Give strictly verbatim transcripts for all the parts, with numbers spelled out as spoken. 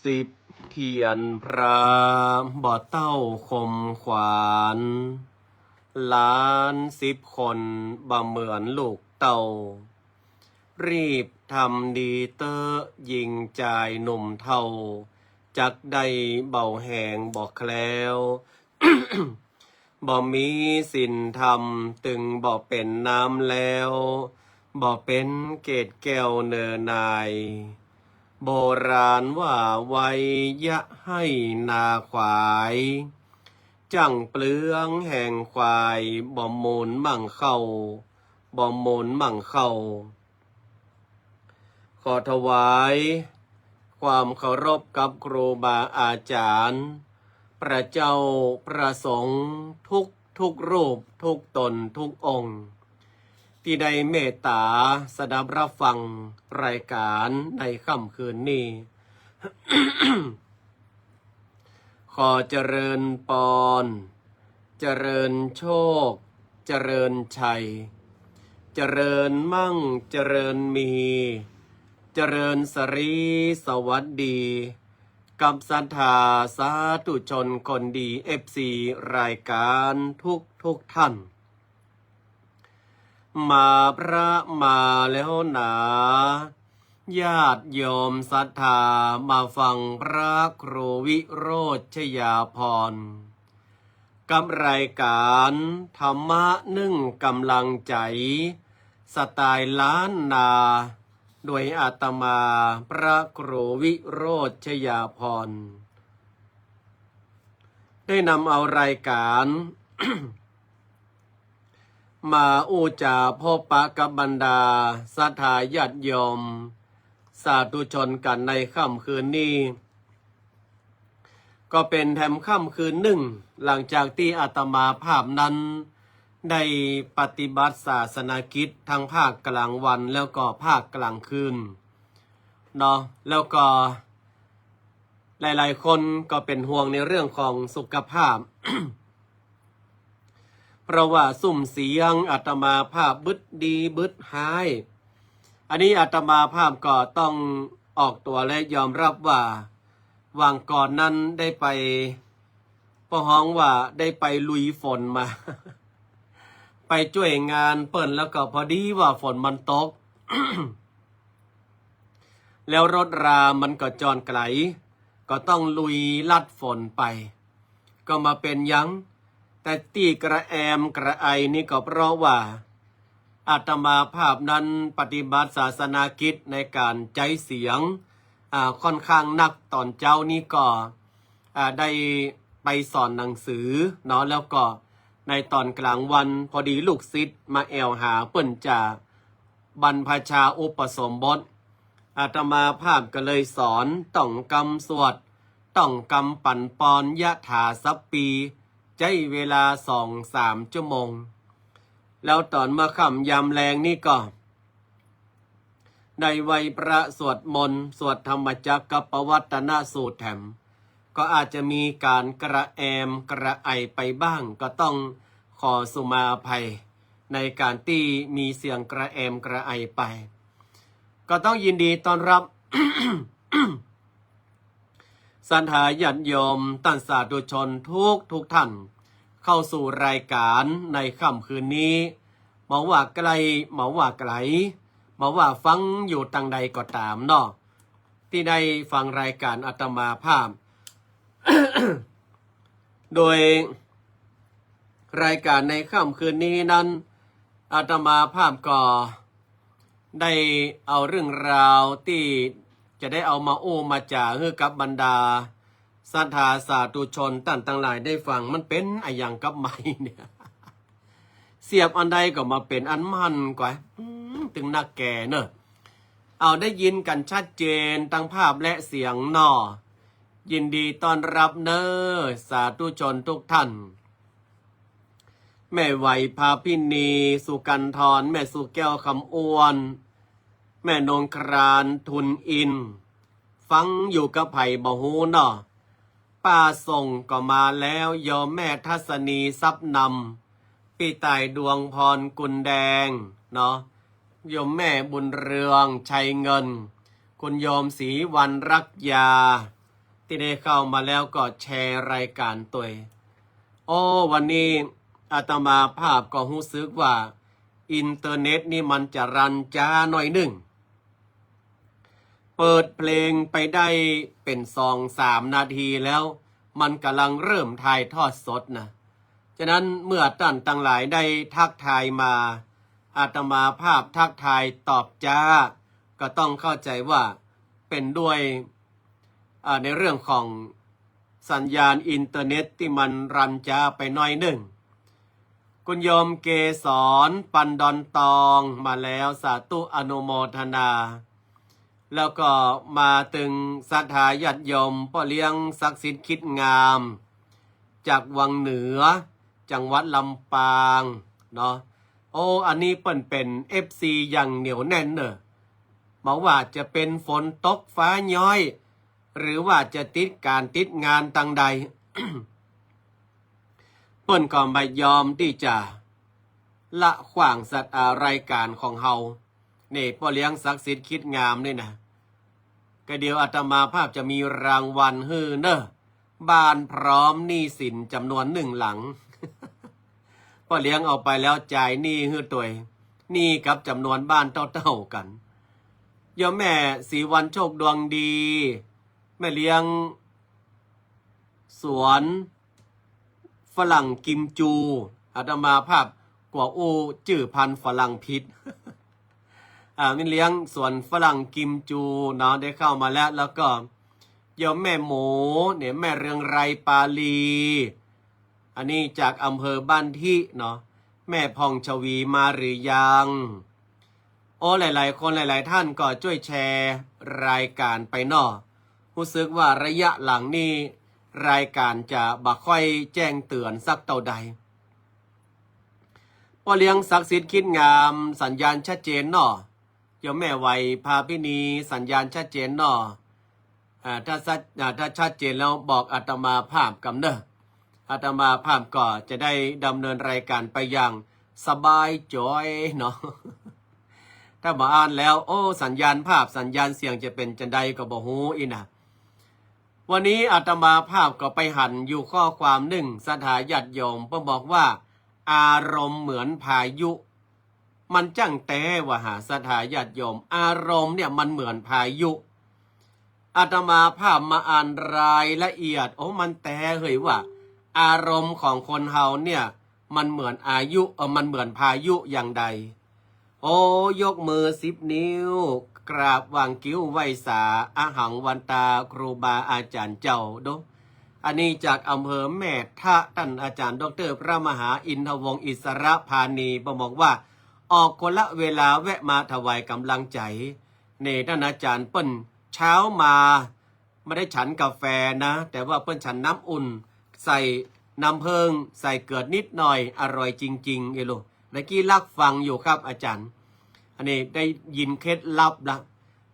สิบ เขียนพระบ่เต้าคมขวัญ หลานสิบคนบ่เหมือนลูกเต้า รีบทำดีเต๊อะหญิงจายหนุ่มเฒ่า จักได้เบาแฮงบ่แคล้ว บ่มีศีลธรรมตึงบ่เป๋นน้ำแล้ว บ่เป๋นเกศแก้วเนอนาย โบราณว่าไว้อย่าให้นาขวาย จั่งเปลืองแฮงควาย บ่มูลมั่งเข้า บ่มูลมั่งเข้า ขอถวายความเคารพกับครูบาอาจารย์ พระเจ้าพระสงฆ์ทุกทุกรูป ทุกตนทุกองค์ ตี้ได้เมตต๋าสดับรับฟังรายก๋านในค่ำคืนนี้ ขอเจริญปอน เจริญโชค เจริญชัย เจริญมั่ง เจริญมี เจริญสรีสวัสดี กับศรัทธาสาธุชนคนดี เอฟซี รายก๋านทุกทุกท่าน มาพระมาแล้วหนา ญาติโยมศรัทธามาฟังพระครูวิโรจน์ชยาภรณ์ กับรายก๋านธรรมะนึ่งก๋ำลังใจ๋ สไตล์ล้านนา โดยอาตมาพระครูวิโรจน์ชยาภรณ์ ได้นำเอารายก๋าน มาอู้จ๋าพบปะกับบรรดาศรัทธาญาติโยม สาธุชนกั๋นในค่ำคืนนี้ ก็เป๋นแถมค่ำคืนนึ่ง หลังจากตี้อาตมาภาพนั้นได้ปฏิบัติศาสนกิจทั้งภาคกลางวันแล้วก็ภาคกลางคืนเนาะ แล้วก็หลายๆ คนก็เป๋นห่วงในเรื่องของสุขภาพ เพราะว่าซุ่มเสียงอาตมาภาพบึดดีบึดฮ้าย อันนี้อาตมาภาพก็ต้องออกตั๋วและยอมรับว่า หว่างก่อนนั้นได้ไป ป้อฮ้องว่าได้ไปลุยฝนมา ไปจ้วยงานเปิ้น แล้วก็พอดีว่าฝนมันตก แล้วรถรามันก็จอดไก๋ ก็ต้องลุยลัดฝนไป ก็บ่าเป๋นหยัง แต่ตี้กระแอมกระไอนี่ก็เพราะว่าอาตมาภาพนั้นปฏิบัติศาสนกิจในก๋านใจ๊เสียง อ่า ค่อนข้างนัก ต๋อนเจ๊านี้ก็ อ่า ได้ไปสอนหนังสือเนาะ แล้วก็ในต๋อนกลางวันพอดีลูกศิษย์มาแอ่วหาเปิ้นจะบรรพชาอุปสมบท อาตมาภาพก็เลยสอนต้องกำสวด ต้องกำปั๋นปอน ยะถาสัพพี ใจ๊เวลาสองสามชั่วโมง แล้วต๋อนเมื่อค่ำยามแลงนี่ก็ ได้ไหว้พระสวดมนต์ สวดธรรมจักรกัปปวัตตนสูตรแถม ก็อาจจะมีก๋านกระแอมกระไอไปบ้าง ก็ต้องขอสุมาอภัยในก๋านตี้มีเสียงกระแอมกระไอไป ก็ต้องยินดีต้อนรับ ศรัทธาญาติโยมต้านสาธุชนทุกทุกท่าน เข้าสู่รายการในค่ำคืนนี้ บ่ว่าใก้ บ่ว่าไก๋ บ่ว่าฟังอยู่ตางใดก็ต๋ามเนาะ ตี้ได้ฟังรายการอาตมาภาพ โดยรายการในค่ำคืนนี้นั้น อาตมาภาพก็ได้เอาเรื่องราวตี้จะได้เอามาอู้มาจ๋าหื้อกับบรรดาศรัทธาสาธุชนต้านตังหลายได้ฟัง มันเป๋นอะหยังกับไหมเนี่ย เสียบอันใดก็บ่าเป๋นอันมันกว่า อืม ตึงนักแก่เนอะ เอาได้ยินกั๋นชัดเจนตังภาพและเสียงเนาะ ยินดีต้อนรับเนอะ สาธุชนทุกท่าน แม่ไหว พาพินี สุกันธร แม่สุแก้ว คำอ้วน แม่นงคราน ทุนอิน ฟังอยู่กับใผบ่ฮู้เนาะ ป้าส่งก็มาแล้ว โยมแม่ทัศนี ทรัพย์นำ ปี้ต่าย ดวงพร กุลแดง เนาะ โยมแม่บุญเรือง ชัยเงิน คุณโยมศรีวรรณ รักยา ตี้ได้เข้ามาแล้วก็แชร์รายการตวย โอ้ วันนี้อาตมาภาพก็ฮู้สึกว่าอินเทอร์เน็ตนี่มันจะรันจ๊าหน้อยนึ่ง เปิดเพลงไปได้เป๋นสองสามนาทีแล้ว มันก่ำลังเริ่มถ่ายทอดสดนะ ฉะนั้นเมื่อต้านตังหลายได้ทักทายมา อาตมาภาพทักทายตอบจ๊า ก็ต้องเข้าใจ๋ว่าเป๋นด้วย อ่า ในเรื่องของสัญญาณอินเทอร์เน็ตตี้มันรันจ๊าไปหน้อยนึ่ง คุณโยมเกสร ปันดอนตอง มาแล้ว สาธุอนุโมทนา แล้วก็มาตึงศรัทธาญาติโยมป้อเลี้ยงศักดิ์สิทธิ์คิดงาม จากวังเหนือ จังหวัดลำปางเนาะ โอ้ อันนี้เปิ้นเป๋นเอฟซีอย่างเหนียวแน่นเนอะ บ่ว่าจะเป๋นฝนตกฟ้าย้อย หรือว่าจะติดก๋านติดงานตางใด เปิ้นก็บ่ยอมตี้จะละขว้างศรัทธารายการของเฮา นี่ป้อเลี้ยงศักดิ์สิทธิ์คิดงามนี่นะ ก็เดี๋ยวอาตมาภาพจะมีรางวัลหื้อเนอะ บ้านพร้อมหนี้สินจ๋ำนวนนึ่งหลัง ป้อเลี้ยงเอาไปแล้วจ่ายหนี้หื้อตวย หนี้กับจ๋ำนวนบ้านเต้าๆ กั๋น โยมแม่ศรีวรรณโชคดวงดี แม่เลี้ยงสวนฝรั่งกิมจู อาตมาภาพกั๋วอู้จื้อพันธุ์ฝรั่งผิด อ่า แม่เลี้ยงสวนฝรั่งกิมจูเนาะ ได้เข้ามาแล้ว แล้วก็โยมแม่หมูเนี่ย แม่เรืองไกร ปาลี อันนี้จากอำเภอบ้านที่เนาะ แม่ผ่องชวีมาหรือยัง โอ้ หลายๆ คนหลายๆ ท่านก็จ้วยแชร์รายการไปเนาะ ฮู้สึกว่าระยะหลังนี่ รายก๋านจะบ่ค่อยแจ้งเตื๋อนสักเต้าใด ป้อเลี้ยงศักดิ์สิทธิ์คิดงาม สัญญาณชัดเจนเนาะ โยมแม่ไหวภาพินี สัญญาณชัดเจนเนาะ อ่า ถ้าชัด อ่า ถ้าชัดเจนแล้วบอกอาตมาภาพกำเน่อ อาตมาภาพก็จะได้ดำเนินรายก๋านไปอย่างสบายจ๋อยเนาะ ถ้าบ่อ่านแล้ว โอ้ สัญญาณภาพ สัญญาณเสียงจะเป๋นจั้นใดก็บ่ฮู้อี้นะ วันนี้อาตมาภาพก็ไปหันอยู่ข้อความนึ่ง ศรัทธาญาติโยม เปิ้นบอกว่า อารมณ์เหมือนพายุ มันจ้างแต๊วะหา ศรัทธาญาติโยม อารมณ์เนี่ยมันเหมือนพายุ อาตมาภาพมาอ่านรายละเอียด โอ้ มันแต๊เหยว่า อารมณ์ของคนเฮาเนี่ย มันเหมือนอายุ เอ่อ มันเหมือนพายุอย่างใด โอ้ ยกมือสิบนิ้ว กราบวางคิ้วไหว้สา อหังวันตา ครูบาอาจ๋ารย์เจ้า ดู อันนี้จากอำเภอแม่ทะ ต้านอาจ๋ารย์ด็อกเตอร์พระมหาอินทวงศ์อิสระพานี เปิ้นบอกว่า ออกคนละเวลาแวะมาถวายก๋ำลังใจ๋ นี่ต้านอาจ๋ารย์เปิ้น เช้ามา บ่ได้ฉันกาแฟนะ แต่ว่าเปิ้นฉันน้ำอุ่น ใส่น้ำผึ้ง ใส่เกลือนิดหน่อย อร่อยจริงๆ เอ้ยลูก เมื่อกี้ลักฟังอยู่ครับอาจ๋ารย์ อันนี้ได้ยินเคล็ดลับละ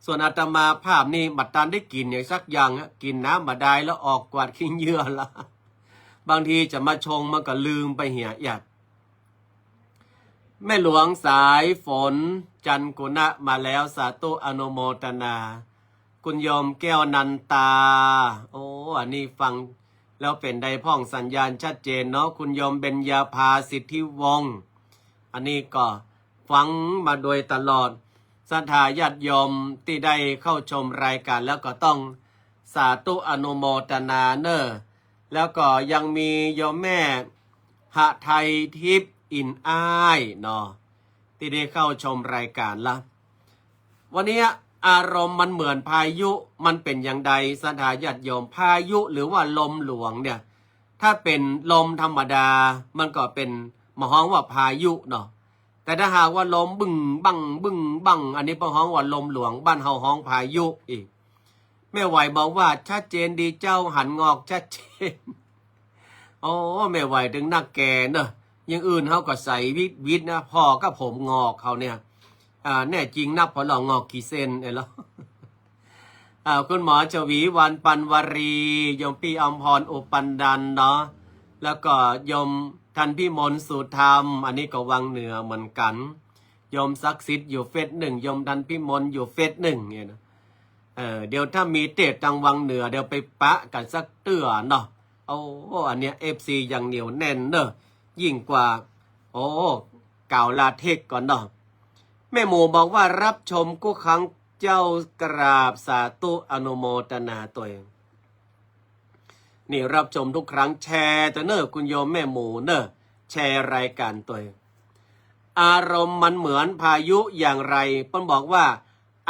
ส่วนอาตมาภาพนี่บ่ตันได้กิ๋นหยังสักอย่างฮะ กิ๋นน้ำบ่าดายแล้วออกกวาดขี้เหยื่อละ บางทีจะมาชงมันก็ลืมไปเหีย อยาก แม่หลวงสายฝน จันทร์กุณะมาแล้ว สาธุอนุโมทนา คุณโยมแก้วนันตา โอ้ อันนี้ฟังแล้วเป๋นใดพ่อง สัญญาณชัดเจนเนาะ คุณโยมเบญญาภา สิทธิวงศ์ อันนี้ก็ฟังมาโดยตลอด ศรัทธาญาติโยมตี้ได้เข้าชมรายก๋านแล้วก็ต้องสาธุอนุโมทนาเน่อ แล้วก็ยังมีโยมแม่หไทยทิพย์ อินอ้ายเนาะ ตี้ได้เข้าชมรายก๋านละ วันนี้อารมณ์มันเหมือนพายุ มันเป๋นอย่างใด ศรัทธาญาติโยม พายุหรือว่าลมหลวงเนี่ย ถ้าเป๋นลมธรรมดา มันก็เป๋น บ่ฮ้องว่าพายุเนาะ แต่ถ้าหากว่าลมบึ้งบั้ง บึ้งบั้ง อันนี้เปิ้นฮ้องว่าลมหลวง บ้านเฮาฮ้องพายุอี้ แม่ไหวบอกว่า ชัดเจนดีเจ้า หันงอกชัดเจน โอ้ แม่ไหวตึงนักแก่เนอะ อย่างอื่นเฮาก็ใสวิดวิดนะ ผ่อกับผมงอกเฮาเนี่ย อ่า แน่จริงนับผ่อหล่องอกกี่เซนเอ้ยเหรอ อ่า คุณหมอฉวีวรรณ ปันวารี โยมปี้อมพร อุปันดันเนาะ แล้วก็โยมทันพิมล สุธรรม อันนี้ก็วังเหนือเหมือนกั๋น โยมศักดิ์สิทธิ์อยู่เฟสหนึ่ง โยมทันพิมลอยู่เฟสหนึ่งเนี่ยนะ เออ เดี๋ยวถ้ามีเทศน์ตางวังเหนือ เดี๋ยวไปปะกั๋นสักเตื้อเนาะ โอ้ อันเนี้ย เอฟซี อย่างเหนียวแน่นเนอะ ยิ่งกว่า โอ้ กล่าวลาเทศน์ก่อนเนาะ แม่หมูบอกว่า รับชมกู้ครั้งเจ้า กราบสาธุอนุโมทนาตวย นี่รับชมทุกครั้ง แชร์ตวยเน่อ คุณโยมแม่หมูเน่อ แชร์รายก๋านตวย อารมณ์มันเหมือนพายุอย่างไร เปิ้นบอกว่า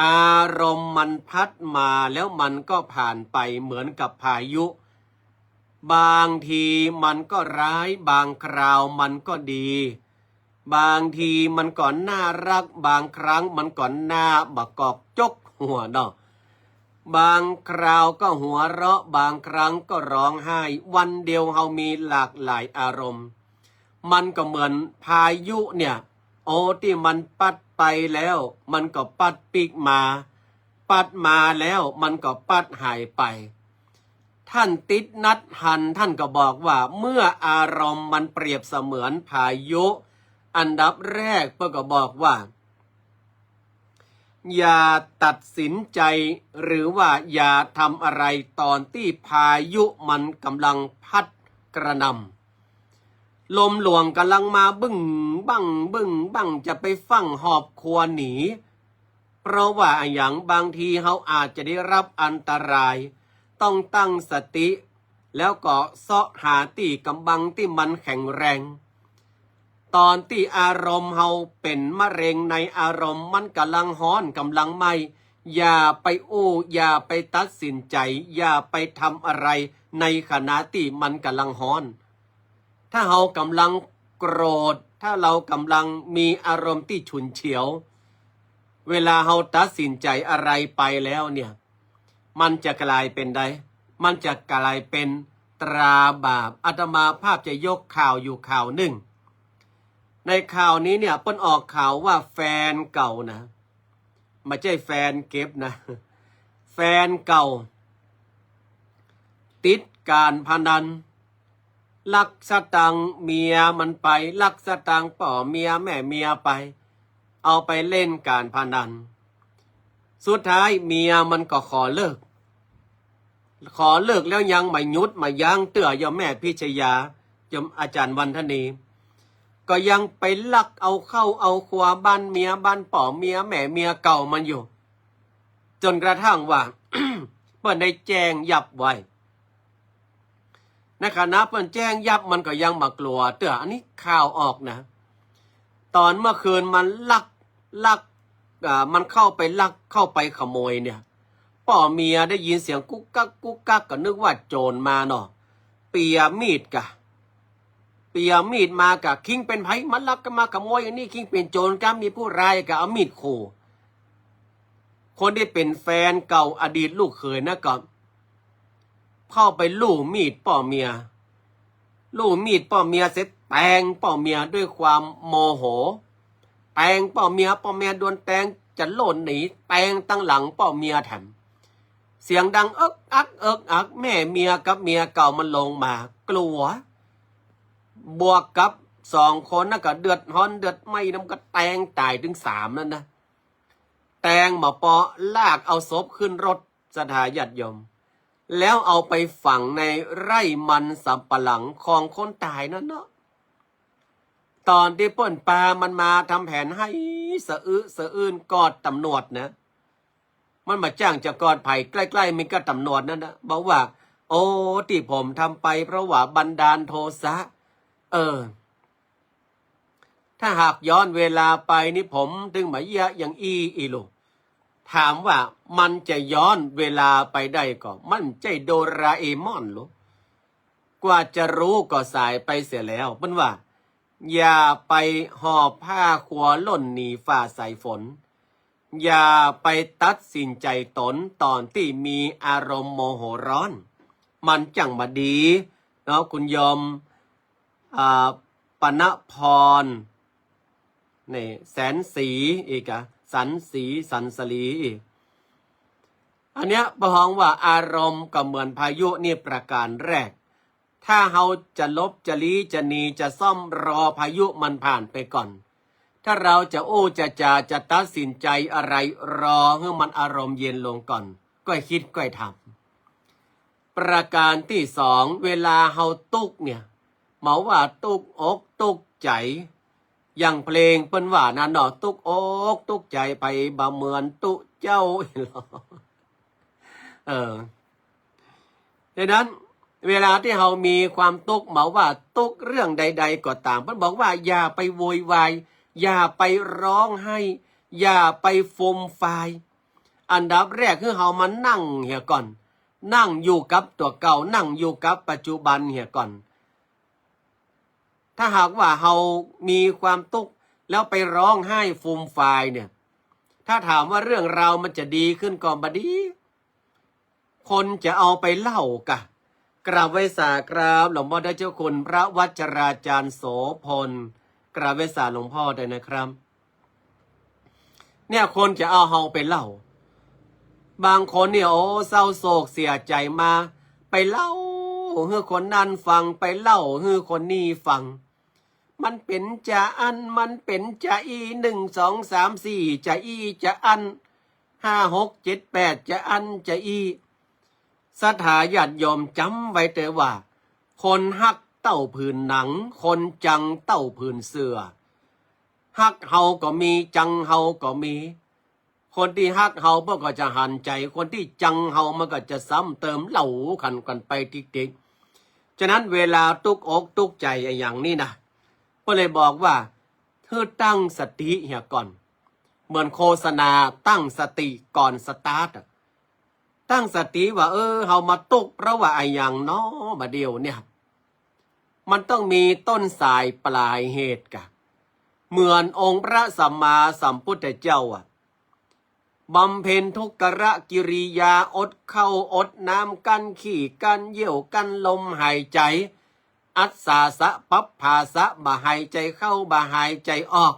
อารมณ์มันพัดมาแล้วมันก็ผ่านไปเหมือนกับพายุ บางทีมันก็ร้าย บางคราวมันก็ดี บางทีมันก็น่าฮัก บางครั้งมันก็น่าบ่กอกจกหัวเนาะ บางคราวก็หัวเราะ บางครั้งก็ฮ้องไห้ วันเดียวเฮามีหลากหลายอารมณ์ มันก็เหมือนพายุเนี่ย โอ้ ตี้มันปั๊ดไปแล้ว มันก็ปั๊ดปิ๊กมา ปั๊ดมาแล้ว มันก็ปั๊ดหายไป ต้านติดนัดหัน ต้านก็บอกว่า เมื่ออารมณ์มันเปรียบเสมือนพายุ อันดับแรกเปิ้นก็บอกว่า อย่าตัดสินใจ หรือว่าอย่าทำอะไรตอนตี้พายุมันก๋ำลังพัดกระหน่ำ ลมหลวงก๋ำลังมาบึ้งบั้ง บึ้งบั้ง จะไปฟั่งหอบครัวหนี เพราะว่าอะหยัง บางทีเฮาอาจจะได้ฮับอันตราย ต้องตั้งสติ แล้วก็เซาะหาตี้ก๋ำบังตี้มันแข็งแรง ตอนตี้อารมณ์เฮาเป๋นมะเร็งในอารมณ์ มันก๋ำลังฮ้อนก๋ำลังไหม้ อย่าไปอู้ อย่าไปตัดสินใจ๋ อย่าไปทำอะไรในขณะตี้มันก๋ำลังฮ้อน ถ้าเฮาก๋ำลังโกรธ ถ้าเฮาก๋ำลังมีอารมณ์ตี้ฉุนเฉียว เวลาเฮาตัดสินใจ๋อะไรไปแล้วเนี่ย มันจะก๋ายเป๋นใด มันจะก๋ายเป๋น ตราบาป อาตมาภาพจะยกข่าวอยู่ข่าวนึ่ง ในข่าวนี้เนี่ยเปิ้นออกข่าวว่าแฟนเก่านะ บ่ใจ้แฟนเก็บนะ แฟนเก่า ติดก๋านพนัน ลักสตางค์เมียมันไป ลักสตางค์ป้อเมียแม่เมียไป เอาไปเล่นก๋านพนัน สุดท้ายเมียมันก็ขอเลิก ขอเลิกแล้วยังบ่หยุดบ่ยั้งเตื้อ โยมแม่พิชยา โยมอาจารย์วันธนี ก็ยังไปลักเอาเข้าเอาครัวบ้านเมีย บ้านป้อเมียแม่เมียเก่ามันอยู่ จ๋นกระทั่งว่า เปิ้นได้แจ้งยับไว้ ในขณะเปิ้นแจ้งยับมันก็ยังบ่กลัวเตื้อ อันนี้ข่าวออกนะ ต๋อนเมื่อคืนมันลัก ลัก อ่า มันเข้าไปลัก เข้าไปขโมยเนี่ย ป้อเมียได้ยินเสียงกุ๊กกั๊กกุ๊กกั๊กก็นึกว่าโจ๋รมาเนาะ เปียมีดก่ะ เปียมีดมาก่ะ คิงเป๋นใผ มาลักก็มาขโมยอันนี้ คิงเป๋นโจ๋รกา มีผู้ร้ายกา เอามีดขู่ คนตี้เป๋นแฟนเก่าอดีตลูกเขยนะก็ เข้าไปลู่มีดป้อเมีย ลู่มีดป้อเมียเสร็จแตงป้อเมียด้วยความโมโห แตงป้อเมีย ป้อเมียโดนแตงจะโล่นหนี แตงตังหลังป้อเมียแถม เสียงดังเอิกอักเอิกอัก แม่เมียกับเมียเก่ามันลงมา กลัว บวกกับสองคนนั้นก็เดือดฮ้อนเดือดไหม้ มันก็แตงต๋ายตึงสามนั้นนะ แตงบ่ปอ ลากเอาศพขึ้นรถ ศรัทธาญาติโยม แล้วเอาไปฝังในไร่มันสำปะหลังของคนต๋ายนั้นเนาะ ต๋อนตี้เปิ้นปามันมาทำแผนไห้สะอื้นสะอื้นกอดต๋ำรวจนะ มันบ่จ้างจะกอดใผ ใก้ๆ มีก้าต๋ำรวจนั้นนะ บอกว่า โอ้ ตี้ผมทำไปเพราะว่าบันดาลโทสะ เออ ถ้าหากย้อนเวลาไปนี่ผมตึงบ่เยียะอย่างอี้อี้ลูก ถามว่ามันจะย้อนเวลาไปได้ก่อ มันใจ้โดราเอมอนลูก กว่าจะรู้ก็สายไปเสียแล้ว เปิ้นว่า อย่าไปหอบผ้าครัวล่นหนีฝ่าสายฝน อย่าไปตัดสินใจ๋ต๋นต๋อนตี้มีอารมณ์โมโหร้อน มันจั่งบ่ดีเนาะ คุณโยม อ่า ปณพร นี่ แสนศรีอีกอะ สันศรี สันสลีอีก อันเนี้ยเปิ้นฮ้องว่าอารมณ์ก็เหมือนพายุนี่ประการแรก ถ้าเฮาจะหลบจะลี้จะหนีจะซ่อม รอพายุมันผ่านไปก่อน ถ้าเราจะอู้จะจ๋าจะตัดสินใจ๋อะไร รอหื้อมันอารมณ์เย็นลงก่อน ก้อยกึ๊ดก้อยทำ ประการตี้สอง เวลาเฮาตุ๊กข์เนี่ย บ่ว่าตุ๊กข์อกตุ๊กข์ใจ๋ อย่างเพลงเปิ้นว่านั้นเนาะ ตุ๊กข์อกตุ๊กข์ใจ๋ ใผบ่เหมือนตุ๊เจ้า เออ ดังนั้น เวลาตี้เฮามีความตุ๊กข์ บ่ว่าตุ๊กข์เรื่องใดๆ ก็ต๋าม เปิ้นบอกว่าอย่าไปโวยวาย อย่าไปฮ้องไห้ อย่าไปฟูมฟาย อันดับแรกคือเฮามานั่งเหียก่อน นั่งอยู่กับตั๋วเก่า นั่งอยู่กับปัจจุบันเหียก่อน ถ้าหากว่าเฮามีความตุ๊กข์แล้วไปฮ้องไห้ฟูมฟายเนี่ย ถ้าถามว่าเรื่องราวมันจะดีขึ้นก็บ่ดี คนจะเอาไปเล่าก่ะ กราบไหว้สาครับ หลวงพ่อเจ้าคุณพระวัชราจารย์โสภณ กราบไหว้สาหลวงพ่อด้วยนะครับ เนี่ยคนจะเอาเฮาไปเล่า บางคนเนี่ย โอ้ เศร้าโศกเสียใจ๋มา ไปเล่าหื้อคนนั้นฟัง ไปเล่าหื้อคนนี้ฟัง มันเป๋นจาอั้น มันเป๋นจาอี้ หนึ่ง สอง สาม สี่ จาอี้ จาอั้น ห้า หก เจ็ด แปด จาอั้น จาอี้ ศรัทธาญาติโยมจ๋ำไว้เต๊อะว่า คนฮักเต้าผืนหนัง คนจังเต้าผืนเสื้อ ฮักเฮาก็มี จังเฮาก็มี คนตี้ฮักเฮาเปิ้นก็จะหันใจ๋ คนตี้จังเฮามันก็จะซ้ำเติมเล่าขันกั๋นไปติ๊กๆ ฉะนั้นเวลาตุ๊กข์อกตุ๊กข์ใจ๋อะหยังนี่นะ เปิ้นเลยบอกว่า หื้อตั้งสติเหียก่อน เหมือนโฆษณา ตั้งสติก่อนสตาร์ทอะ ตั้งสติว่า เออ เฮามาตุ๊กข์เพราะว่าอะหยังน้อ บ่าเดี่ยวเนี่ย มันต้องมีต้นสายปลายเหตุก่ะ เหมือนองค์พระสัมมาสัมพุทธเจ้าอะ บำเพ็ญทุกรกิริยา อดข้าวอดน้ำ กั้นขี้กั้นเยี่ยว กั้นลมหายใจ อัสสาสะปัปภาสะ บ่หายใจ๋เข้า บ่หายใจ๋ออก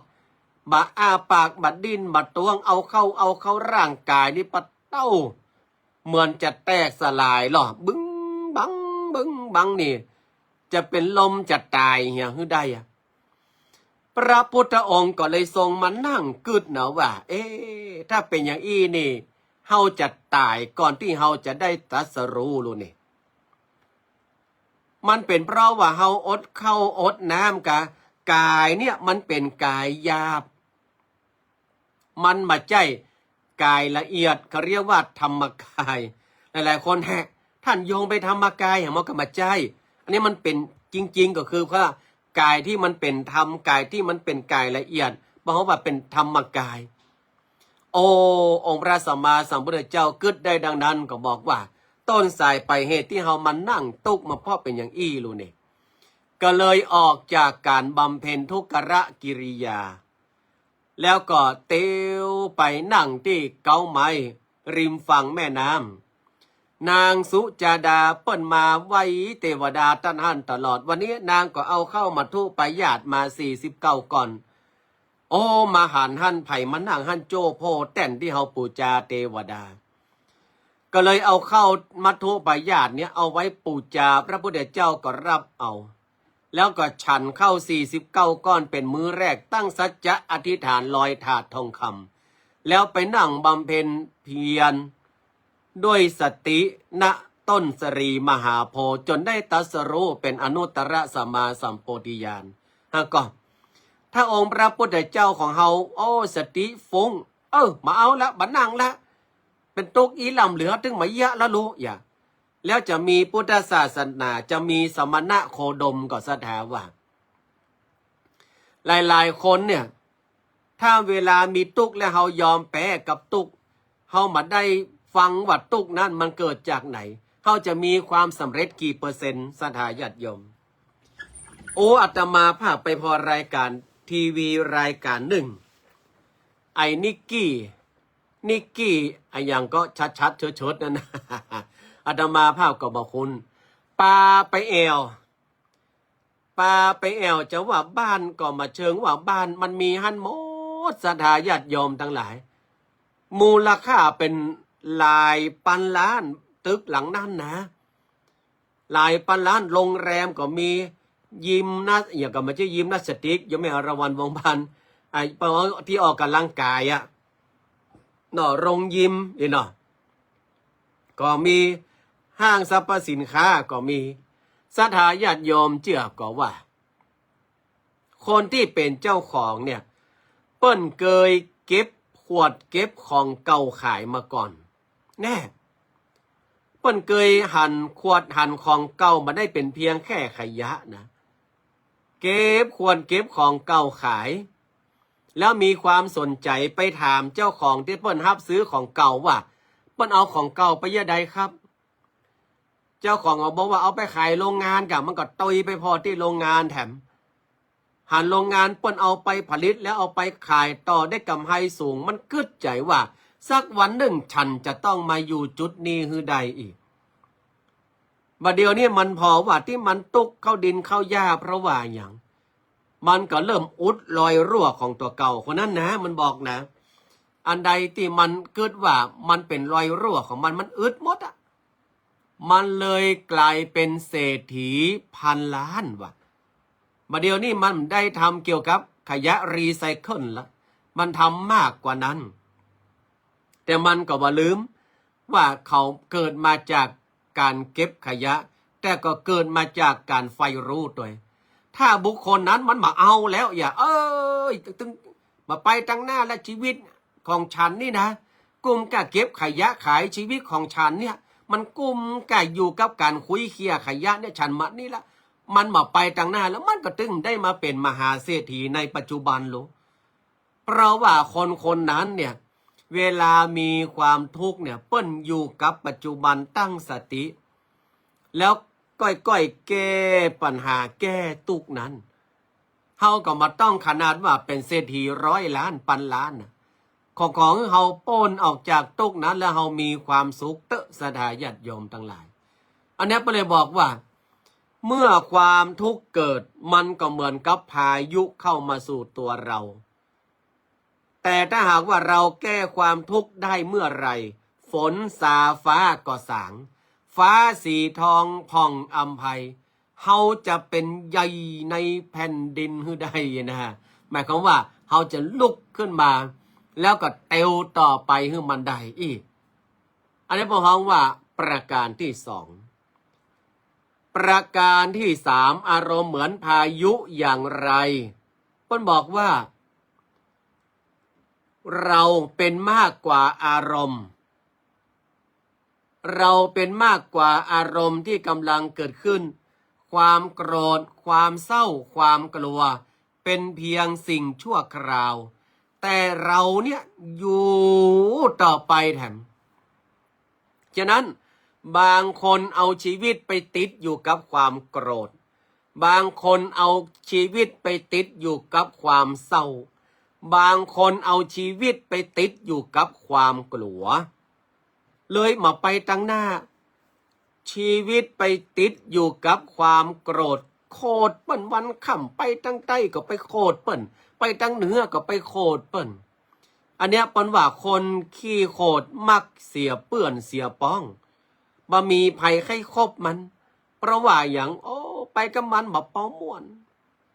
บ่อ้าปาก บ่ดิ้น บ่ตวง เอาเข้า เอาเข้า ร่างก๋ายนี่ปะเต้า เหมือนจะแตกสลายลอ บึ้งบั้ง บึ้งบั้งนี่ จะเป๋นลมจะต๋ายเหียหื้อได้อะ พระพุทธองค์ก็เลยทรงมานั่งกึ๊ดนะว่า เอ๊ะ ถ้าเป๋นอย่างอี้นี่ เฮาจะต๋ายก่อนตี้เฮาจะได้ตรัสรู้ลูนี่ มันเป๋นเพราะว่าเฮาอดข้าวอดน้ำกา ก๋ายเนี่ยมันเป๋นก๋ายหยาบ มันบ่ใจ้ก๋ายละเอียด เขาเรียกว่าธรรมกาย หลายๆ คน แฮะ ต้านโยมไปธรรมกาย แฮะ มันก็บ่ใจ้ อันนี้มันเป๋นจริงๆ ก็คือว่าก๋ายตี้มันเป๋นธรรม ก๋ายตี้มันเป๋นก๋ายละเอียด บ่ฮู้ว่าเป๋นธรรมกาย โอ้ องค์พระสัมมาสัมพุทธเจ้ากึ๊ดได้ดังนั้นก็บอกว่า ต้นสายปลายเหตุตี้เฮามานั่งตุ๊กข์มาเพราะเป๋นอย่างอี้ลูนี่ ก็เลยออกจากก๋านบำเพ็ญทุกรกิริยา แล้วก็เตียวไปนั่งตี้เก๊าไม้ริมฝั่งแม่น้ำ นางสุจาดาเปิ้นมาไหว้เตวดาต้านหั้นตลอด วันนี้นางก็เอาข้าวมัทธุปายาตมาสี่สิบเก้าก้อน โอ้ มาหันหั้น ใผมานั่งหั้น โจ้โพ่แต้นตี้เฮาปู๋จาเตวดา ก็เลยเอาข้าวมัทธุปายาตเนี่ยเอาไว้ปู๋จาพระพุทธเจ้าก็ฮับเอา แล้วก็ฉันข้าวสี่สิบเก้าก้อนเป๋นมื้อแรก ตั้งสัจจะอธิษฐานลอยถาดทองคำ แล้วไปนั่งบำเพ็ญเพียร ด้วยสติ ณ ต้นสะหรีมหาโพธิ์ จ๋นได้ตรัสรู้เป๋นอนุตตรสัมมาสัมโพธิญาณ ฮะ ก็ ถ้าองค์พระพุทธเจ้าของเฮา โอ้ สติฟุ้ง เออ บ่เอาละ บ่นั่งละ เป๋นตุ๊กข์อี้ล้ำเหลือ ตึงบ่เยียะละลูก อย่า แล้วจะมีพุทธศาสนา จะมีสมณะโคดมก็ศรัทธาว่า หลายๆ คนเนี่ย ถ้าเวลามีตุ๊กข์แล้วเฮายอมแป๊กับตุ๊กข์ เฮาบ่ได้ฟังว่าตุ๊กข์นั้นมันเกิดจากไหน เฮาจะมีความสำเร็จกี่เปอร์เซ็นต์ ศรัทธาญาติโยม โอ้ อาตมาภาพไปผ่อรายก๋านทีวีรายก๋านนึ่ง ไอ้นิกกี้ นิกกี้ อะหยังก็ชัดๆ เชิดๆ นั่นนะ อาตมาภาพก็บ่คุ้น ปาไปแอ่ว ปาไปแอ่ว จะว่าบ้านก็บ่เชิงว่าบ้าน มันมีหั้นหมด ศรัทธาญาติโยมตังหลาย มูลค่าเป๋นหลายปันล้าน ตึกหลังนั้นนะ หลายปันล้าน โรงแรมก็มี ยิมนาส อะหยังก็บ่ใจ้ยิมนาสติก โยมแม่อรวรรณ วงศ์พันธ์ ไอ้ ตี้ออกก๋ำลังก๋ายอะ เนาะ โรงยิมนี่เนาะ ก็มี ห้างสรรพสินค้าก็มี ศรัทธาญาติโยมเจื้อก่อว่า คนตี้เป๋นเจ้าของเนี่ย เปิ้นเกยเก็บขวดเก็บของเก่าขายมาก่อน แน่ เปิ้นเกยหันขวดหันของเก่าบ่ได้เป๋นเพียงแค่ขยะนะ เก็บขวดเก็บของเก่าขาย แล้วมีความสนใจ๋ไปถามเจ้าของตี้เปิ้นฮับซื้อของเก่าว่า เปิ้นเอาของเก่าไปเยียะใดครับ เจ้าของก็บอกว่าเอาไปขายโรงงานก่ะ มันก็ตุยไปผ่อตี้โรงงานแถม หันโรงงานเปิ้นเอาไปผลิตแล้วเอาไปขายต่อได้กำไรสูง มันกึ๊ดใจ๋ว่า สักวันนึ่งฉันจะต้องมาอยู่จุดนี้หื้อได้อีก บ่าเดี่ยวนี้มันผ่อว่าตี้มันตุ๊กข์เข้าดินเข้าหญ้าเพราะว่าหยัง มันก็เริ่มอุดรอยรั่วของตั๋วเก่า คนนั้นนะ มันบอกนะ อันใดตี้มันกึ๊ดว่ามันเป๋นรอยรั่วของมัน มันอุดหมดอะ มันเลยก๋ายเป๋นเศรษฐีพันล้านว่ะ บ่าเดี่ยวนี้มันได้ทำเกี่ยวกับขยะรีไซเคิลละ มันทำมากกว่านั้น แต่มันก็บ่ลืมว่าเขาเกิดมาจากก๋านเก็บขยะ แต่ก็เกิดมาจากก๋านใฝ่รู้ตวย ถ้าบุคคลนั้นมันบ่เอาแล้ว อย่า เอ้ย ตึง บ่ไปตังหน้าละ ชีวิตของฉันนี่นะ กุ้มก้าเก็บขยะขาย ชีวิตของฉันเนี่ย มันกุ้มก้าอยู่กับก๋านคุยเขี่ยขยะเนี่ย ฉันมานี่ละ มันบ่ไปตังหน้าแล้ว มันก็ตึงได้มาเป๋นมหาเศรษฐีในปัจจุบันโลก เพราะว่าคนคนนั้นเนี่ย เวลามีความทุกข์เนี่ย เปิ้นอยู่กับปัจจุบันตั้งสติ แล้วก้อยๆ แก้ปัญหาแก้ตุ๊กข์นั้น เฮาก็บ่ต้องขนาดว่าเป๋นเศรษฐีร้อยล้านพันล้านน่ะ ขอ ขอหื้อเฮาป๊นออกจากตุ๊กข์นั้น แล้วเฮามีความสุขเต๊อะ ศรัทธาญาติโยมตังหลาย อันเนี้ยเปิ้นเลยบอกว่า เมื่อความทุกข์เกิด มันก็เหมือนกับพายุเข้ามาสู่ตัวเรา แต่ถ้าหากว่าเราแก้ความทุกข์ได้เมื่อไหร่ ฝนซาฟ้าก็สาง ฟ้าสีทองผ่องอำไพ เฮาจะเป๋นใหญ่ในแผ่นดินหื้อได้นะฮะ หมายความว่าเฮาจะลุกขึ้นมา แล้วก็เตียวต่อไปหื้อมันได้อี้ อันนี้เปิ้นฮ้องว่าประการตี้สอง ประการตี้สาม อารมณ์เหมือนพายุอย่างไร เปิ้นบอกว่า เราเป๋นมากกว่าอารมณ์ เราเป๋นมากกว่าอารมณ์ที่กำลังเกิดขึ้น ความโกรธ ความเศร้า ความกลัว เป๋นเพียงสิ่งชั่วคราว แต่เราเนี่ยอยู่ต่อไปแถม ฉะนั้นบางคนเอาชีวิตไปติดอยู่กับความโกรธ บางคนเอาชีวิตไปติดอยู่กับความเศร้า บางคนเอาชีวิตไปติดอยู่กับความกลัว เลยบ่ไปตังหน้า ชีวิตไปติดอยู่กับความโกรธ โขดเปิ้นวันค่ำ ไปตังใต้ก็ไปโขดเปิ้น ไปตังเหนือก็ไปโขดเปิ้น อันเนี้ยเปิ้นว่าคนขี้โขดมักเสียเปื้อนเสียป๊อง บ่มีใผใค่คบมัน เพราะว่าหยัง โอ้ ไปกับมันบ่ปอม่วน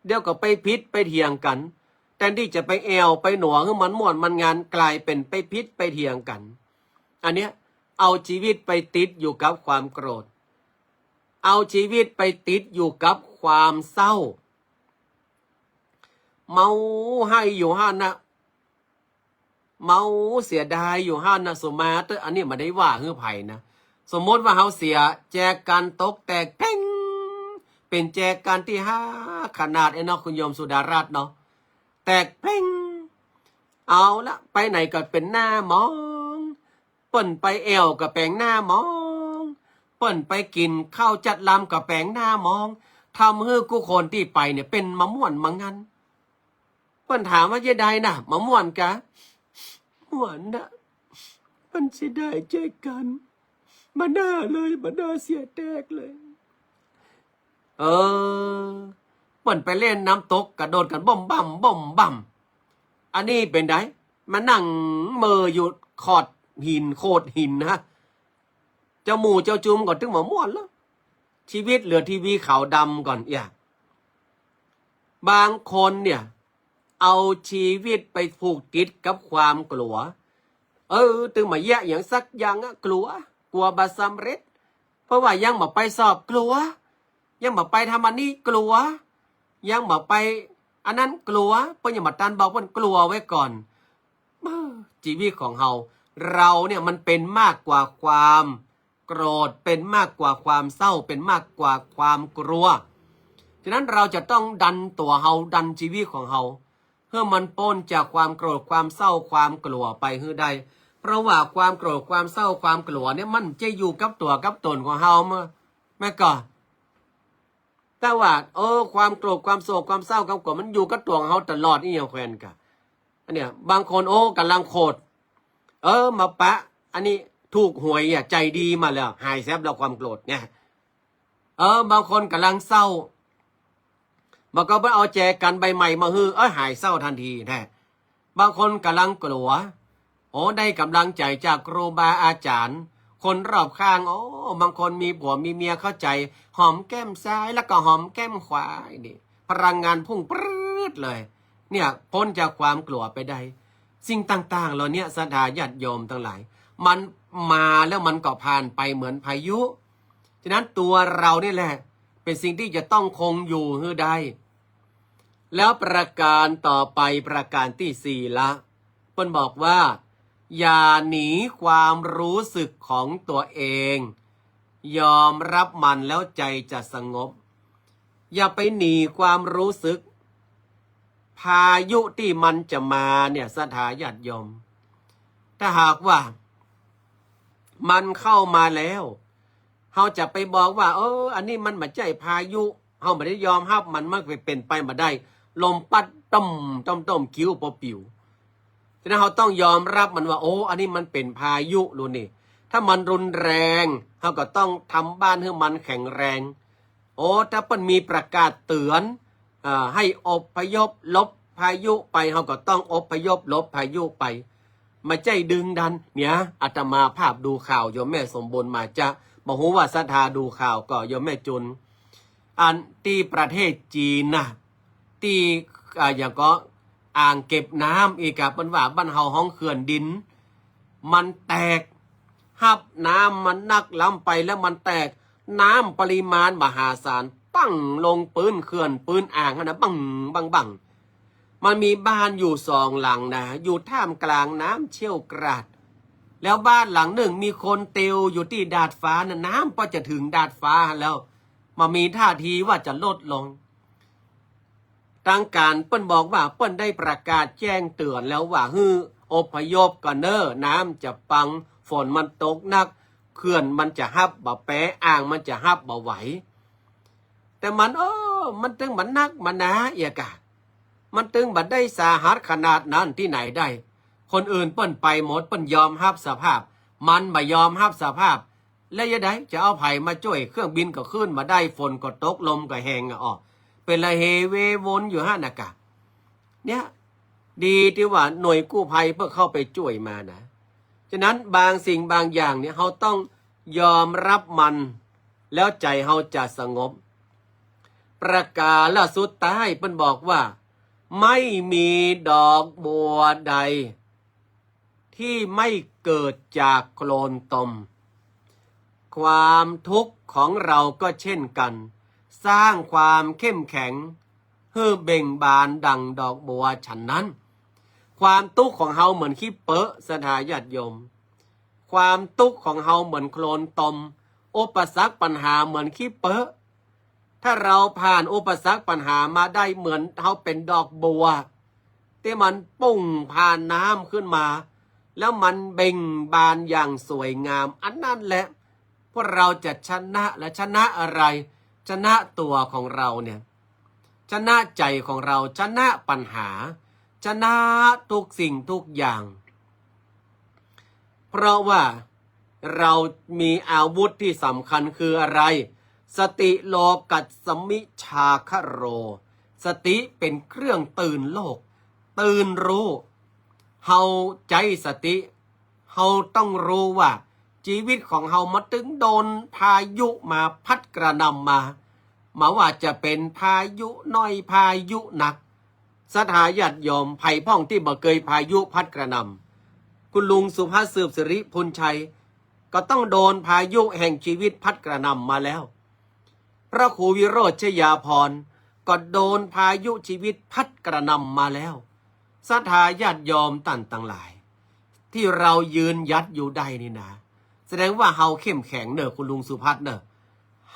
เดี๋ยวก็ไปผิดไปเถียงกั๋น แทนตี้จะไปแอ่วไปหนัวหื้อมันม่วนมันงาน ก๋ายเป๋นไปผิดไปเถียงกั๋น อันเนี้ยเอาชีวิตไปติดอยู่กับความโกรธ เอาชีวิตไปติดอยู่กับความเศร้า เมาไห้อยู่หั้นนะ เมาเสียดายอยู่หั้นนะ สุมาเต๊อะ อันนี้บ่ได้ว่าหื้อใผนะ สมมติว่าเฮาเสียแจกันตกแตกเพ่ง เป๋นแจกันตี้ฮักขนาดไอ้เนาะ คุณโยมสุดารัตน์เนาะ แตกเพ่ง เอาละ ไปไหนก็เป๋นหน้ามอง เปิ้นไปแอ่วก็แป๋งหน้ามอง เปิ้นไปกิ๋นข้าวจัดลำก็แป๋งหน้ามอง ทำหื้อกู้คนตี้ไปเนี่ยเป๋นบ่ม่วนบ่งัน เปิ้นถามว่า เยียะใดนะ บ่ม่วนกา ม่วนนะ เปิ้นเสียดายแจกัน บ่น่าเลย บ่น่าเสียแตกเลย เออ เปิ้นไปเล่นน้ำตกกระโดดกั๋นบ่มบ่ำบ่มบ่ำ อันนี้เป๋นใด มานั่งเมออยู่ขอดหินโขดหินนะ เจ้าหมู่เจ้าจุมก็ตึงบ่ม่วนแล้ว ชีวิตเหลือทีวีขาวดำก่อนเอี้ย บางคนเนี่ย เอาชีวิตไปผูกติดกับความกลัว เออ ตึงบ่เยียะหยังสักอย่างอะ กลัว กลัวบ่สำเร็จ เพราะว่ายังบ่ไปสอบ กลัว ยังบ่ไปทำอันนี้ กลัว ยังบ่ไปอันนั้น กลัว เปิ้นยังบ่ตันบอก เปิ้นกลัวไว้ก่อน เออ ชีวิตของเฮา เราเนี่ยมันเป๋นมากกว่าความโกรธ เป๋นมากกว่าความเศร้า เป๋นมากกว่าความกลัว ฉะนั้นเราจะต้องดันตั๋วเฮา ดันชีวิตของเฮา หื้อมันป๊นจากความโกรธ ความเศร้า ความกลัวไปหื้อได้ เพราะว่าความโกรธ ความเศร้า ความกลัวเนี่ย มันจะอยู่กับตั๋วกับต๋นของเฮาเมื่อ แม่ก่อ แต่ว่า เออ ความโกรธ ความโศก ความเศร้า ความกลัว มันอยู่กับตั๋วของเฮาตลอด อี้หยังแควนกะ อันเนี้ย บางคน โอ้ ก๋ำลังโขด เออ มาปะ อันนี้ถูกหวยอะ ใจ๋ดีมาแล้ว หายแซ็บแล้วความโกรธเนี่ย เออ บางคนก๋ำลังเศร้า มันก็ไปเอาแจกันใบใหม่มาหื้อ เออ หายเศร้าทันทีแท้ บางคนก๋ำลังกลัว โอ้ ได้ก๋ำลังใจ๋จากครูบาอาจ๋ารย์ คนรอบข้าง โอ้ บางคนมีผัวมีเมียเข้าใจ๋ หอมแก้มซ้ายแล้วก็หอมแก้มขวา นี่ พลังงานพุ่งปรื๊ดเลย เนี่ย ป๊นจากความกลัวไปได้ สิ่งต่างๆ เหล่าเนี้ย ศรัทธาญาติโยมตังหลาย มันมาแล้วมันก็ผ่านไปเหมือนพายุ ฉะนั้นตั๋วเรานี่แหละ เป๋นสิ่งตี้จะต้องคงอยู่หื้อได้ แล้วประการต่อไป ประการตี้สี่ละ เปิ้นบอกว่า อย่าหนีความรู้สึกของตัวเอง ยอมรับมันแล้วใจจะสงบ อย่าไปหนีความรู้สึก พายุตี้มันจะมาเนี่ย ศรัทธาญาติโยม ถ้าหากว่ามันเข้ามาแล้ว เฮาจะไปบอกว่า เออ อันนี้มันบ่ใจ้พายุ เฮาบ่ได้ยอมฮับมัน มันเป๋นไปบ่ได้ ลมปั๊ดต้มต้มต้ม คิ้วปอปิ๋ว ฉะนั้นเฮาต้องยอมรับมันว่า โอ้ อันนี้มันเป๋นพายุลูกนี่ ถ้ามันรุนแรง เฮาก็ต้องทำบ้านหื้อมันแข็งแรง โอ้ ถ้าเปิ้นมีประกาศเตือน อ่า ให้อพยพหลบพายุไป เฮาก็ต้องอพยพหลบพายุไป บ่ใจ้ดึงดัน เนี่ย อาตมาภาพดูข่าวโยมแม่สมบูรณ์มาจะ บ่ฮู้ว่าศรัทธาดูข่าวก่อ โยมแม่จุน อันตี้ประเทศจีนน่ะ ตี้ อ่า อย่างก็อ่างเก็บน้ำอีกอะ เปิ้นว่าบ้านเฮาฮ้องเขื่อนดิน มันแตก ฮับน้ำมันนักล้ำไปแล้วมันแตก น้ำปริมาณมหาศาล ปั้งลงปื๊นเขื่อนปื๊นอ่างหั้นนะ บั้ง บั้ง บั้ง มันมีบ้านอยู่สองหลังนะ อยู่ท่ามกลางน้ำเชี่ยวกราก แล้วบ้านหลังนึ่งมีคนติวอยู่ตี้ดาดฟ้านะ น้ำก็จะเถิงดาดฟ้าแล้ว บ่มีท่าทีว่าจะลดลง ตางก๋านเปิ้นบอกว่าเปิ้นได้ประกาศแจ้งเตือนแล้วว่าหื้ออพยพก่อนเน่อ น้ำจะปัง ฝนมันตกหนัก เขื่อนมันจะฮับบ่แป๊ อ่างมันจะฮับบ่ไหว แต่มัน เออ มันตึงบ่นักบ่หนาเอียกะ มันตึงบ่ได้สาหัสขนาดนั้นตี้ไหนได้ คนอื่นเปิ้นไปหมด เปิ้นยอมฮับสภาพ มันบ่ยอมฮับสภาพ แล้วจะใด จะเอาใผมาจ้วย เครื่องบินก็ขึ้นบ่ได้ ฝนก็ตก ลมก็แฮงอะ อ้อ เป๋นละเหเววนอยู่หั้นนะกะ เนี่ย ดีตี้ว่าหน่วยกู้ภัยเปิ้นเข้าไปจ้วยมานะ ฉะนั้นบางสิ่งบางอย่างเนี่ย เฮาต้องยอมรับมัน แล้วใจ๋เฮาจะสงบ ประก๋าศสุดท้ายเปิ้นบอกว่า ไม่มีดอกบัวใด ที่ไม่เกิดจากโคลนตม ความทุกข์ของเราก็เช่นกัน สร้างความเข้มแข็งหื้อเบ่งบานดังดอกบัวฉันนั้น ความตุ๊กข์ของเฮาเหมือนขี้เป๊อะ ศรัทธาญาติโยม ความตุ๊กข์ของเฮาเหมือนโคลนตม อุปสรรคปัญหาเหมือนขี้เป๊อะ ถ้าเราผ่านอุปสรรคปัญหามาได้เหมือนเฮาเป๋นดอกบัว ตี้มันปุ้งผ่านน้ำขึ้นมา แล้วมันเบ่งบานอย่างสวยงาม อันนั้นแหละ พวกเราจะชนะ และชนะอะไร ชนะตั๋วของเราเนี่ย ชนะใจ๋ของเรา ชนะปัญหา ชนะทุกสิ่งทุกอย่าง เพราะว่าเรามีอาวุธที่สำคัญคืออะไร สติโลกัสสมิจฉาคโร สติเป๋นเครื่องตื่นโลก ตื่นฮู้ เฮาใจ๊สติ เฮาต้องฮู้ว่าจีวิตของเฮามันตึงโดนพายุมาพัดกระหน่ำมา บ่ว่าจะเป๋นพายุน้อยพายุหนัก ศรัทธาญาติโยม ใผพ่องตี้บ่เกยพายุพัดกระหน่ำ คุณลุงสุภาพสืบสิริพูนชัย ก็ต้องโดนพายุแห่งจีวิตพัดกระหน่ำมาแล้ว พระครูวิโรจน์ชยาภรณ์ ก็โดนพายุจีวิตพัดกระหน่ำมาแล้ว ศรัทธาญาติโยมต้านตังหลาย ตี้เฮายืนหยัดอยู่ได้นี่นะ แสดงว่าเฮาเข้มแข็งเน่อ คุณลุงสุพัฒน์เน่อ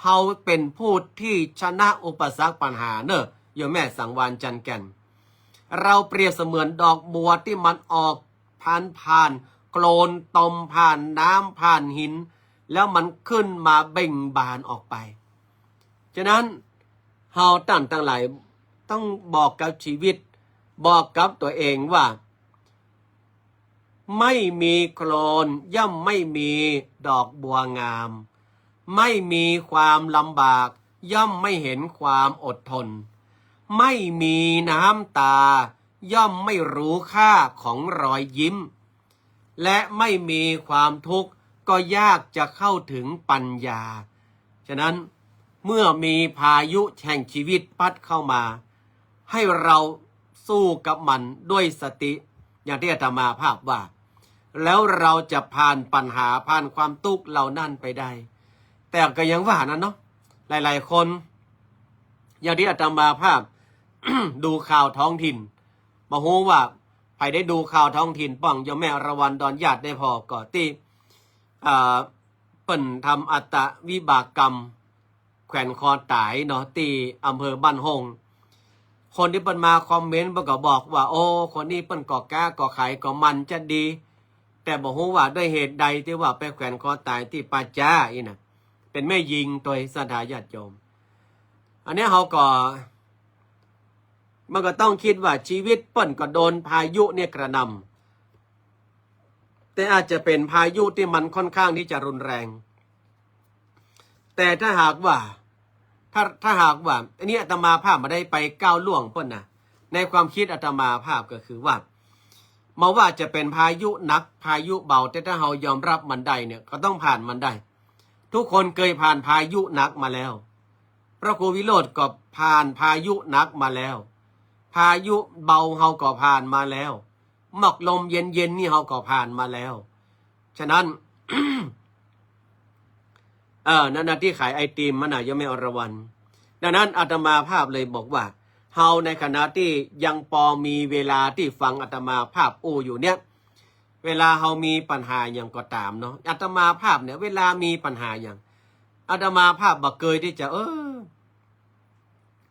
เฮาเป๋นผู้ตี้ชนะอุปสรรคปัญหาเน่อ โยมแม่สังวาลย์ จันทร์แก่น เฮาเปรียบเสมือนดอกบัวตี้มันออกผ่าน ผ่านโคลนตม ผ่านน้ำ ผ่านหิน แล้วมันขึ้นมาเบ่งบานออกไป ฉะนั้นเฮาต้านตังหลายต้องบอกกับจีวิต บอกกับตั๋วเองว่า ไม่มีโคลนย่อมไม่มีดอกบัวงาม ไม่มีความลำบากย่อมไม่เห็นความอดทน ไม่มีน้ำตาย่อมไม่รู้ค่าของรอยยิ้ม และไม่มีความทุกข์ก็ยากจะเข้าถึงปัญญา ฉะนั้นเมื่อมีพายุแห่งจีวิตพัดเข้ามา ให้เฮาสู้กับมันด้วยสติ อย่างตี้อาตมาภาพว่า แล้วเฮาจะผ่านปัญหา ผ่านความตุ๊กข์เหล่านั้นไปได้ แต่ก็ยังว่านั้นเนาะ หลายๆ คน อย่างตี้อาตมาภาพ ดูข่าวท้องถิ่น บ่ฮู้ว่าใผได้ดูข่าวท้องถิ่นป้อง โยมแม่อรวรรณ ดอนหยาด ได้ผ่อก่อ ตี้ อ่า เปิ้นทำอัตตวิบากกรรม แขวนคอต๋ายเนาะ ตี้อำเภอบ้านโฮ่ง คนตี้เปิ้นมาคอมเมนต์เปิ้นก็บอกว่า โอ้ คนนี้เปิ้นก็ก๊าก็ขายก็มันจะดี แต่บ่ฮู้ว่าด้วยเหตุใดตี้ว่าไปแขวนคอต๋ายตี้ป่าจ๊าอี้นะ เป๋นแม่ญิงตวย ศรัทธาญาติโยม อันนี้เฮาก็ มันก็ต้องกึ๊ดว่าจีวิตเปิ้นก็โดนพายุเนี่ยกระหน่ แต่อาจจะเป๋นพายุตี้มันค่อนข้างตี้จะรุนแรง แต่ถ้าหากว่า ถ้า ถ้าหากว่า อันนี้อาตมาภาพบ่ได้ไปก้าวล่วงเปิ้นนะ ในความกึ๊ดอาตมาภาพก็คือว่า บ่ว่าจะเป๋นพายุหนัก พายุเบา แต่ถ้าเฮายอมรับมันได้เนี่ย ก็ต้องผ่านมันได้ ทุกคนเกยผ่านพายุหนักมาแล้ว พระครูวิโรจน์ก็ผ่านพายุหนักมาแล้ว พายุเบาเฮาก็ผ่านมาแล้ว หมอกลมเย็นๆ นี่เฮาก็ผ่านมาแล้ว ฉะนั้น เออ นั่นนะตี้ขายไอติมมันน่ะ โยมแม่อรวรรณ ดังนั้นอาตมาภาพเลยบอกว่า เฮาในขณะตี้ยังปอมีเวลาตี้ฟังอาตมาภาพอู้อยู่เนี่ย เวลาเฮามีปัญหาหยังก็ต๋ามเนาะ อาตมาภาพเนี่ย เวลามีปัญหาหยัง อาตมาภาพบ่เกยตี้จะ เออ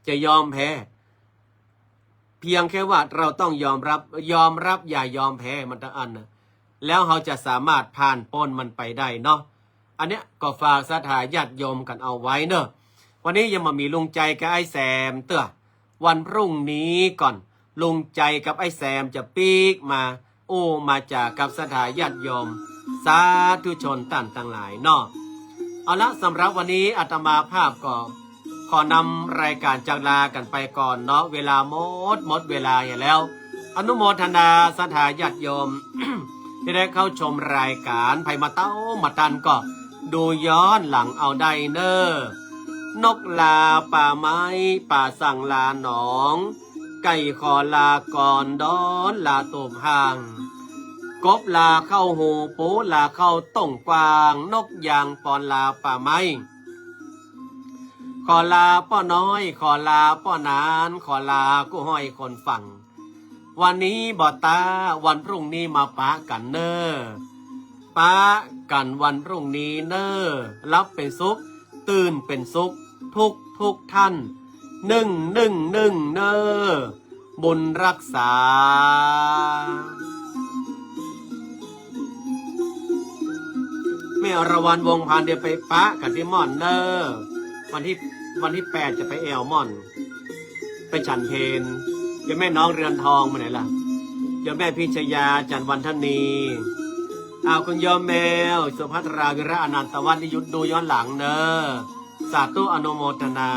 จะยอมแพ้ เพียงแค่ว่าเราต้องยอมรับ ยอมรับอย่ายอมแพ้มันตังอันนะ แล้วเฮาจะสามารถผ่านป๊นมันไปได้เนาะ อันเนี้ยก็ฝากศรัทธาญาติโยมกั๋นเอาไว้เนาะ วันนี้ยังบ่มีลุงใจ๋กับไอ้แซมเตื้อ วันพรุ่งนี้ก่อน ลุงใจ๋กับไอ้แซมจะปิ๊กมา อู้มาจ๋ากับศรัทธาญาติโยม สาธุชนต้านตังหลายเนาะ เอาละ สำหรับวันนี้อาตมาภาพก็ขอนำรายก๋านจากลากั๋นไปก่อนเนาะ เวลาหมด หมดเวลาอยู่แล้ว อนุโมทนาศรัทธาญาติโยม ตี้ได้เข้าชมรายก๋าน ใผบ่าเต๊าบ่าตันก็ดูย้อนหลังเอาได้เน่อ นกลาป่าไม้ ป๋าสั่งลาหนอง ไก่ขอลาก่อน ดอนลาตูบห้าง กบลาเข้าฮู ปูลาเข้าต้งกว้าง นกยางปอนลาป่าไม้ ขอลาป้อน้อย ขอลาป้อหนาน ขอลากู้ฮ้อยคนฟัง วันนี้บ่ต๋า วันพรุ่งนี้มาปะกั๋นเน่อ ปะกั๋นวันพรุ่งนี้เน่อ หลับเป๋นสุข ตื่นเป๋นสุข ทุกทุกท่าน นึ่งนึ่งนึ่งเน่อ บุญรักษา แม่อรวรรณ วงศ์พันธ์ เดี๋ยวไปปะกั๋นตี้ม่อนเน่อ วันตี้ วันตี้แปดจะไปแอ่วม่อน ไปฉันเพล โยมแม่น้องเรือนทองไปไหนล่ะ โยมแม่พิชยา จันทร์วันทนี อ้าว คุณโยมแมว สุภัทรา วิระ อนันตวัฒน์ นี่หยุดดูย้อนหลังเน่อ สาธุอนุโมทนา